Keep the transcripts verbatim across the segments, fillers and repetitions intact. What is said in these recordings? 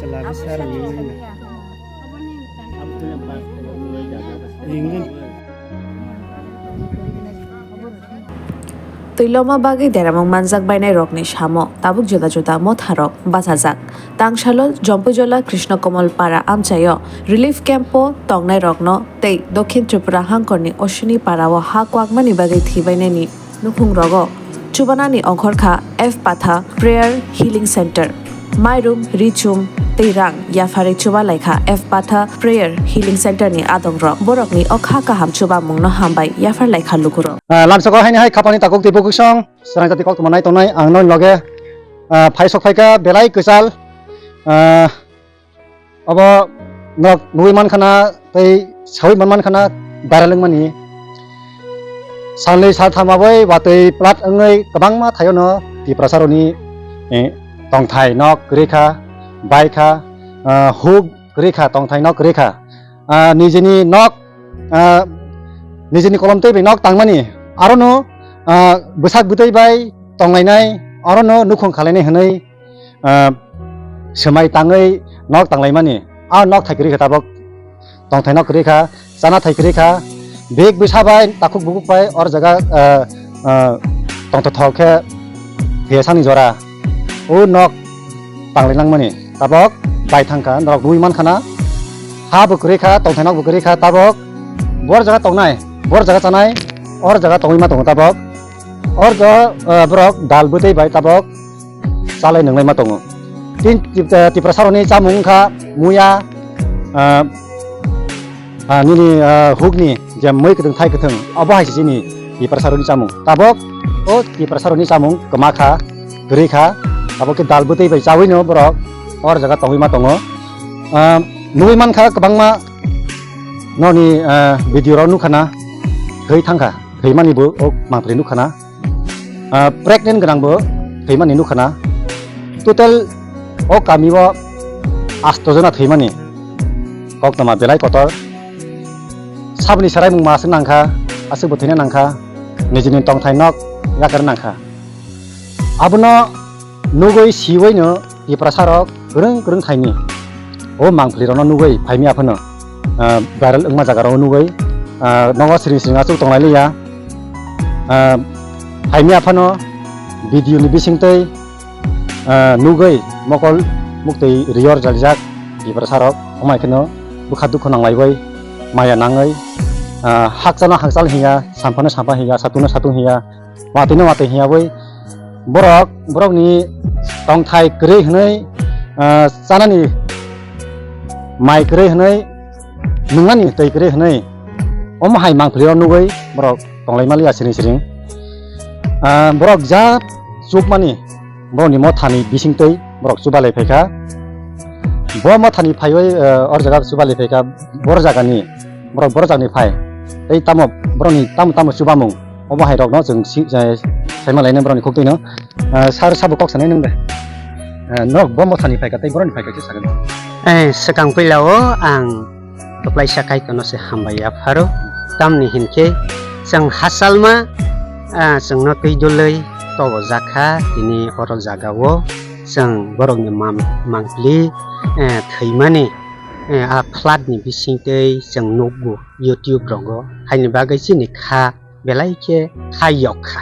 Twi loma bagwi deramung manjak bainai rokni samo tabuk juda juda motha rok bachajak. Tangsalo Jompuijola Krishna Komal Para amchaio relief camp o tongnai rokno tei Dokhin Tripura hangkorni Oshini Para o ha kwakmani bagwi thwibainani nukhung rogo chubanani ongkhorkha F Patha Prayer Healing Center. Mairum, richum tei rang yapharwi chuba laikha F Patha Prayer Healing Center ni adongrok. Borokni o kha kaham chubamungno hambai yaphar laikha lukurok. Ah, lamsako haini hai khapani takuk tei bukuksong, srang jati kok tongma nai tongnai ang noni loge, ah, phai sok phaikha belai kwchal, ah, obo nok nugui mankhana tei saui man mankhana viral wngmani. Salnwi saltham aboi watwi plat wngwi kwbangma thaiono Tiprasaroni, eh, tongthai nok kwrwi kha, bai kha, ah, huk kwrwi kha, tongthai nok kwrwi kha. Ah, nijini nok, ah, nijini kolom tei bai nok tangmani. Arono, ah, bwsak bwtwi bai tonglainai, arono nukhung khalainai hwnwi ah, swmai tangwi nok tanglaimani. A nok thai kwrwi kha tabok, tongthai nok kwrwi kha, chana thai kwrwi kha, bek bwsa bai takhuk bukuk bai or jaga, ah, ah, tongthothok khe thesani jora. O nok tanglai nangmani tabok bai thangkha, norok nugui mankhana. Ha bo kwrwi kha, tongthai nok bo kwrwi kha tabok. Bor jaga tongnai, bor jaga chanai, or jaga tongwi ma tongo tabok. Or jaga, ah, borok dal bwtwi bai tabok chalai nwnglai ma tongo. Tin, Tip-, eh, Tiprasarokni chamung wngkha muya, ah, ah, nini, ah, hukni je mui kwthwng thai kwthwng, obo hai se chini Tiprasarokni chamung. Tabok o Tiprasarokni chamung kwma kha, kwrwi kha, abo khe dal bwtwi bai chawino borok or jaga tongwi ma tongo. Ah, nugui mankha kwbangma noni, ah, video rok nukha na, thwi thangkha, thwimani bo o mangpili nukha na. Ah, pregnant gwnang bo thwimani nukha na. Total o kami o asto jona thwimani. Koktwma belai kotor. Saboni sarai mung ma aswk nangkha, aswk bo thwina nangkha. Nijini tongthai nok yakar nangkha. Abono nugui siwai no Tiprasa rok kwrwng kwrwng thaini o mangpili rokno nugui phaimi aphano, ah, viral wngma jaga rok nugui, ah, nogo siring siring aswk tonglai liya, ah, phaimi aphano video ni bisingtwi, ah, nugui mokol muktwi riyor jalijak Tiprasa rok, omai kheno bwkha dukhu nanglaibai maya nangwi, ah, hakchalno hakchal hiya, samphano sampha hiya, satungno satung hiya, watwi no watwi hiya bai borok, borok ni tongthai kwrwi hwnwi, ah, chanani mai kwrwi hwnwi, nungnani twi kwrwi hwnwi, omo hai mangpili o nugui borok tonglai maliya siring siring. Ah, borok ja chukmani borok ni mothani bisingtwi borok chubalai phaikha. Bo mothani phaiwi, ah, or jaga chubalai phaikha, bor jagani borok, bor jagani phai. Tei tamo borokni tamo tamo chubamung. Obo hai rokno chwng si, eh, saima laina borokni khuktwino. Ah, sir, sabo kok sanai nung de? Ah, nok bo mothani phaikha tei borokni phaikha khe sakani. Eh, swkang puila o ang kwplaisa Kaitorno se hambai yapharo. Tamni hinkhe chwng hachalma, ah, chwngno twi dulwi tobo jakha tini oro jagao chwng borokni mam-, mangpili, eh, thwimani, eh, a flood ni bisingtwi chwng nukgo YouTube rogo, haini bagwi chini kha belai khe kha yok kha.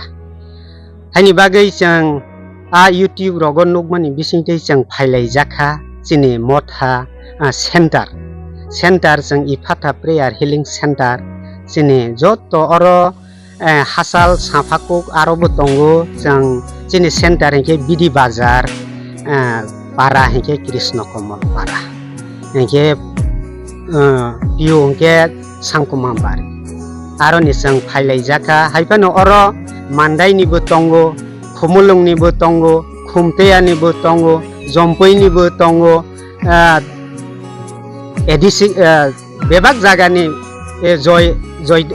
Haini bagwi chwng a YouTube rogo nukmani bisingtwi chwng phailaijakha chini motha, ah, center. Center chwng Ephatha Prayer Healing Center, chini joto oro, eh, hachal saphakuk aro bo tongo, chwng chini center hinkhe Bidi Bazar, eh, para hinkhe Krishna Komal para. Hinkhe, eh, P O hinkhe Sangkuma Bari. Aroni chwng phailaijakha, haiphano oro Mandainibo tongo, Khumulungnibo tongo, Khumteianibo tongo, Jompuinibo tongo, ah, A D C, ah, bebak jagani, eh, Joy, Joy,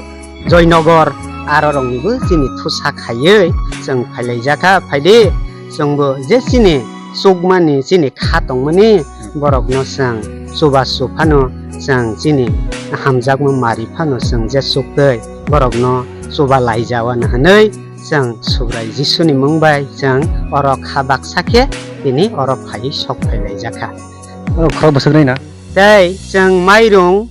Joynagar aroroknibo chini thusa khaiwi chwng phailaijakha. Phaidi chwngbo je chini chukmani, chini kha tongmani borokno chwng chubachu phano, chwng chini hamjakma mari phano chwng je chuktwi borokno chuba laijao hwnwi chwng Subrai Jisuni mung bai chwng oro kha baksa khe tini oro phaiwi sok phailaijakha. O, khorok bwswk nai na? Tei chwng mairung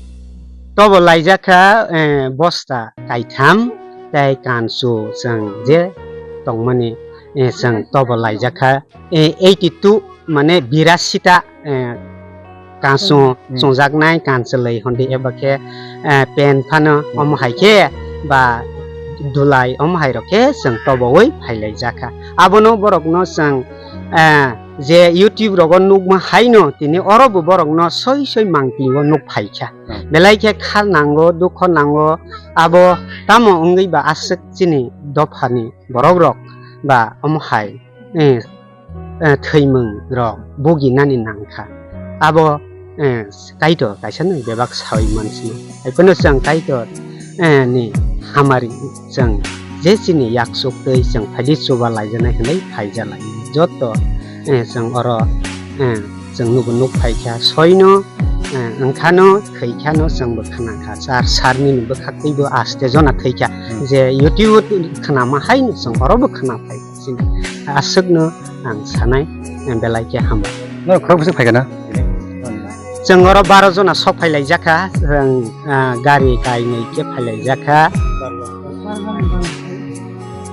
tobo laijak kha, eh, bosta kaitham, tei kansu chwng je tongmani, eh, chwng tobo laijak kha, eh, eighty two, mane birasi ta, eh, kansu Hmm. chwngjaknai kanchwlwi hondi eba khe, eh, pen phano Hmm. omo hai khe ba dulai omo hai rok khe chwng tobowi phailaijak kha. Abono borokno chwng, eh, je YouTube rogo nukma haino tini oro bo borokno soi soi mangpili o nuk phaikha. Hmm. Belai khe kha nango, dukho nango, abo tamo wngwi ba aswk chini dophani borok rok ba omo hai, eh, eh, thwimung rok buginani nangkha. Abo, eh, Kaitor kaisa no bebak sawi mansino. Haiphano chwng Kaitor, eh, ni hamari chwng je chini yaksuk twi chwng phaidi chuba laijanai hwnwi phaijalai. Joto, eh, chwng oro, eh, chwng nugo nuk phaikha soino, eh, wngkhano thwikhano chwngbo khnakha. Sar sarnini bwkhak twibo aste jona thwikha. Hmm. Je YouTube khnama haino chwng orobo khna phaikha. Aswkno ang sanai, eh, belai khe hambai. Norok khorok bwswk phaikha na? Chwng oro baro jona sok phailaijak kha, chwng, ah, gari kainwi khe phailaijak kha.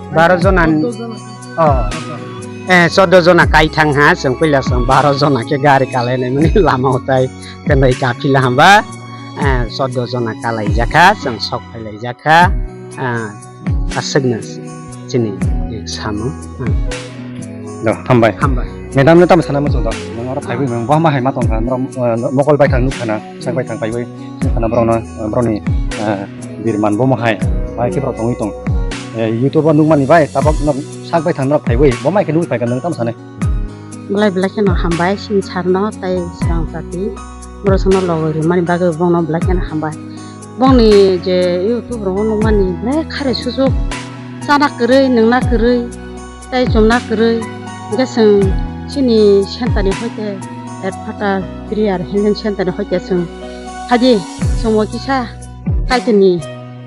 Baro jona, oh, eh, chordo jona kai thang ha, chwng puila chwng baro jona khe gari kalai naimani lama o tai kwnwi kaphila hamba, eh, chordo jona kalaijak kha, chwng sok phailaijak kha, ah, aswkno chini samung. Do, hambai. Hambai. Madam no tamo sana muchung do. Nang oro phaiwi nang bo ma hai ma tongkha, norok, eh, mokol bai thang nukha na, sak bai thang phaiwi nukha na borok no, eh, borok ni, eh, birman bo ma hai. Bai khe borok tongwi tong. Eh, YouTube o nukmani bai tabok no sak bai thang norok phaiwi bo mai khe nugwi phaikha nang tamo sanai. Belai belai kheno hambai sini sarno tei srang jati borok sono logi rimani bagwi bono belai kheno hambai. Bongni je YouTube rogo nukmani belai khare sujuk chana kwrwi, nwngna kwrwi, tei chumna kwrwi. Hwnkhe chwng chini center ni hoite Advata Prayer Healing Center ni hoite chwng phaidi chwngbo kisa Kaitorni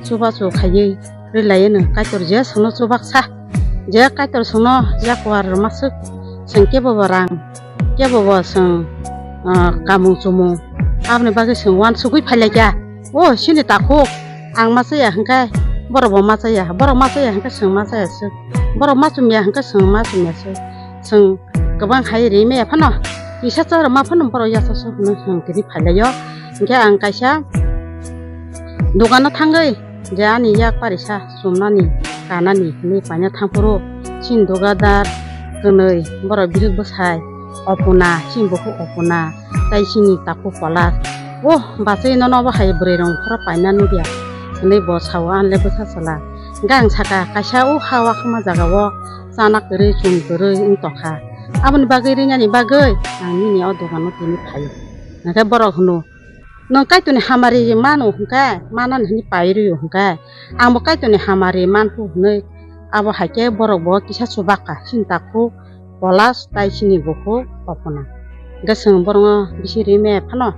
chubachu khaiwi rwlaiwi nwng Kaitor je chwngno chubaksa, je Kaitor chwngno yakuar rwmaswk, chwng kebo bo rang, kebo bo chwng, ah, kamung chumung, aboni bagwi chwng uansugwi phailaikha. O, chini takhuk, ang ma chaya hwnkhe borok bo ma chaya, borok ma chaya hwnkhe chwng ma chaya swk, borok ma chumya hwnkhe chwng ma chumya swk, chwng kwbang hai ri maya phano, kisa chara ma phano borok yachak swk hwnwi chwng kwrwi phailaio. Hwnkhe ang kaisa dogano thangwi je ani yak parisa chumnani kanani hinwi paina thangphuru chini dogadar kwnwi borok bihik bwsai opuna chini bukhuk opuna tei chini takhuk kolas o bachwi nono bo hai bwrwi rok phoro paina nukya hinwi bo sao anle bwsa chwla hwnkhe ang saka kaisa o ha wakhama jagao chana kwrwi chum kwrwi wng tongkha aboni bagwi rinani bagwi ang nini o dogano tini phaio hwnkhe borok hwno. Nwng Kaitorni hamari mano hwnkhe, manani hwnwi pai rwio hwnkhe, angbo Kaitorni hamari mankhu hwnwi, abo hai khe borokbo kisa chubakha, chini takhuk Polas tai chini bukhuk Opona. Hwnkhe chwng borokno bisi ri me phano,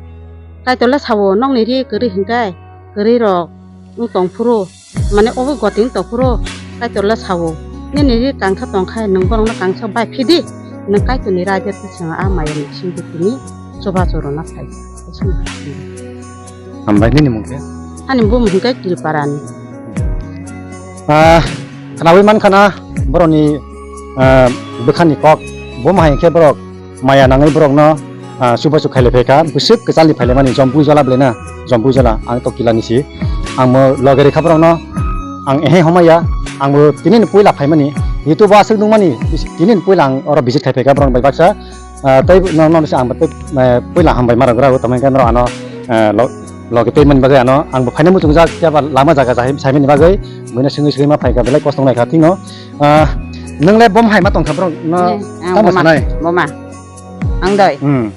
Kaitor le sao, nokni ri kwrwi hwnkhe, kwrwi rok wng tong phuru, Mane obo gotini tophuru Kaitor le sao, "Nini ri kangsa tongkha, nwng borokno kangsa bai phidi, nwng Kaitorni raida twi chwng a mayani bisingtwi tini chubachu rwna phai." Hambai, nini mung khe? Ani bumung hwnkhe Kriparani. Ah, khnaui mankha na borokni, ah, bwkhani kok, bo ma hai khe borok maya nangwi borokno, ah, chubachu khailai phaikha, bwswk kwchalni phailaimani, Jompuijala belai na, Jompuijala, ang to kilani si. Ang bo loge rikha borokno, ang ehe homaya, ang bo tinini puila phaimani, YouTube o aswk nukmani, tinini puila ang oro visit khai phaikha borokni bai baksa, ah, tei no, no, no, ang bo tei, eh, puila hambai ma rwgra o, tamo hwnkhe norok ano, eh, lo-, loge tei mani bagwi ano, ang bo phaina muchungjak, phiya ba lama jaga jahai saimani bagwi, buino swngwi swngwi ma phaikha, belai kosto wngnai kha, thikno, ah, nwng le bom hai ma tongkha borok no, eh, ang tamo boma, sanai? Boma. Ang dai. Hmm.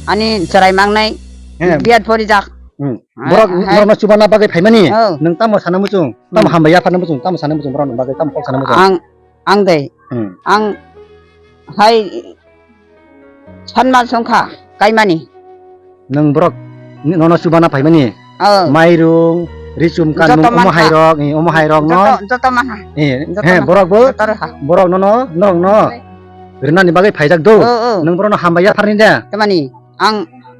Ani chwrai mangnai. He. Biat pori jak. Hmm. Hai, borok hai. Norokno chubana bagwi phaimani. Oh. Nwng tamo sana muchung? Tamo hmm. Hambai yapharna muchung? Tamo sana muchung borokno bagwi? Tamo kok sana muchung? Ang, ang dai. Hmm. Ang hai sanma songkha kaimani. Nwng borok nono chubana phaimani? Oh. Mairung, richum, kanmung, omo hairok, eh, omo hairok no. Joto, joto maha. Eh, joto he, maha. Borok bo, joto roha. Borok nono, norok no. Rinani bagwi phaijak do. Oh, oh. Nwng borokno hambai yapharni da? Tamani, ang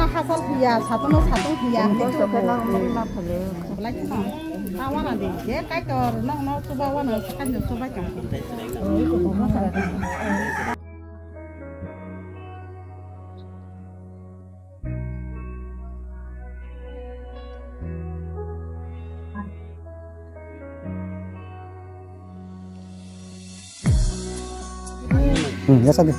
no hasal hiya, satung no satung hiya. Belai kheno. Ta wana di, je Kaitor no no chuba wana, sakani chuba ka. Hmm, ya sabi.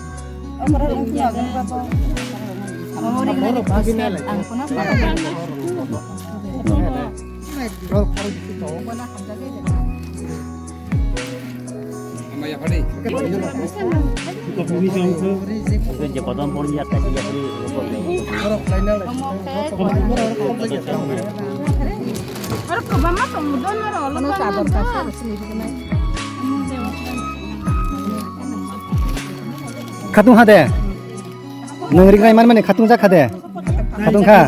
Khatung ha de. Nwng ringnai man mani khatung jak kha de. Khatung kha.